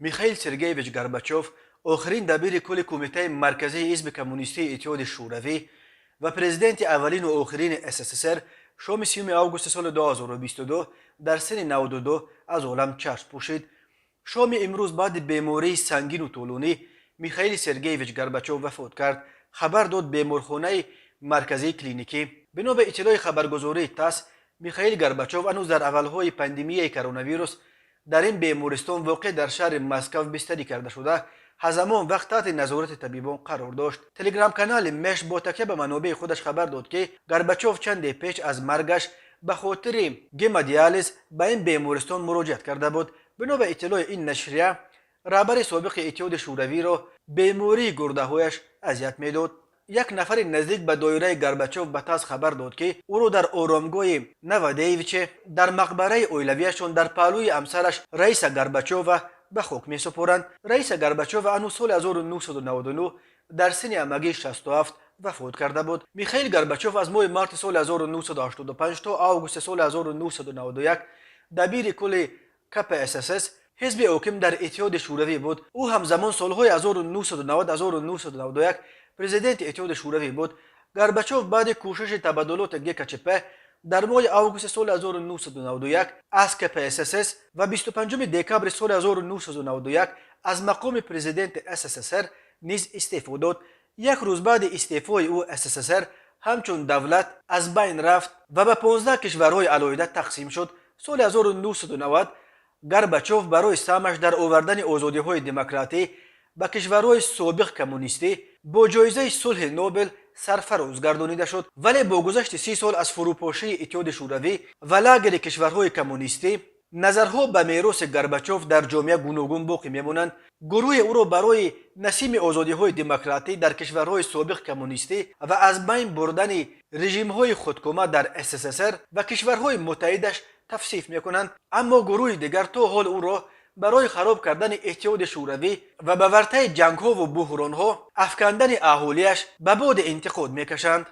Михаил Сергеевич Горбачев, охирин дабири кулли Кумитаи Марказии Ҳизби Коммунистии Иттиҳоди Шӯравӣ ва президенти аввалину охирини СССР, шоми 30 августи соли 2022 дар синни 92 аз олам чашм пӯшид. Шоми имрӯз баъди бемории сангину тӯлонӣ Михаил Сергеевич Горбачев вафот кард, хабар дод беморхонаи марказии клиникӣ. Бино ба иттилои хабаргузории ТАСС, Михаил Горбачев ҳанӯз дар аввалҳои пандемияи коронавирус дар ин бемористон, воқеъ дар шаҳри Москав, бистарӣ карда шуда, ҳазамон вақт таҳти назорати табибон қарор дошт. Телеграм-канали Меш бо такя ба манобеи худаш хабар дод, ки Горбачев чанде пеш аз маргаш ба хотири гемодиализ ба ин бемористон муроҷиат карда буд. Бино ба иттилои ин нашрия, раҳбари собиқи Иттиҳоди Шӯравиро бемории гурдаҳояш азият медод. Як нафари наздик ба доираи Горбачев ба ТАСС хабар дод, ки ӯро дар оромгоҳи Новодевичье, дар мақбараи оилавиашон, дар паҳлӯи ҳамсараш Раиса Горбачова ба хок месупоранд. Раиса Горбачова ҳанӯз соли 1999 дар синни ҳамагии 67 вафот карда буд. Михаил Горбачев аз моҳи марти соли 1985 то августи соли 1991 дабири кулли КПСС, ҳизби ҳоким дар Иттиҳоди Шӯравӣ, буд. Ӯ ҳамзамон солҳои 1990-1991 президенти Иттиҳоди Шӯравӣ буд. Горбачев баъди кӯшиши табаддулоти ГКЧП дар моҳи августи соли 1991 аз КПСС ва 25 декабри соли 1991 аз мақоми президенти СССР низ истеъфо дод. Як рӯз баъди истеъфои ӯ СССР ҳамчун давлат аз байн рафт ва ба 15 кишварҳои алоҳида тақсим шуд. Соли 1990 Горбачев барои саҳмаш дар овардани озодиҳои демократӣ ба кишварҳои собиқ коммунистӣ бо ҷоизаи сулҳи Нобел сарфароз гардонида шуд. Вале бо гузашти 30 сол аз фурӯпошии Иттиҳоди Шӯравӣ ва лагери кишварҳои коммунистӣ, назарҳо ба мероси Горбачев дар ҷомеа гуногун боқӣ мемонанд. Гурӯҳе ӯро барои насими озодиҳои демократӣ дар кишварҳои собиқ коммунистӣ ва аз байн бурдани режимҳои худкома дар СССР ва кишварҳои муттаҳидаш тавсиф мекунанд, аммо гурӯҳи дигар то ҳол ӯро барои хароб кардани Иттиҳоди Шӯравӣ ва ба вартаи ҷангҳову буҳронҳо афкандани аҳолиаш ба боди интиқод мекашанд.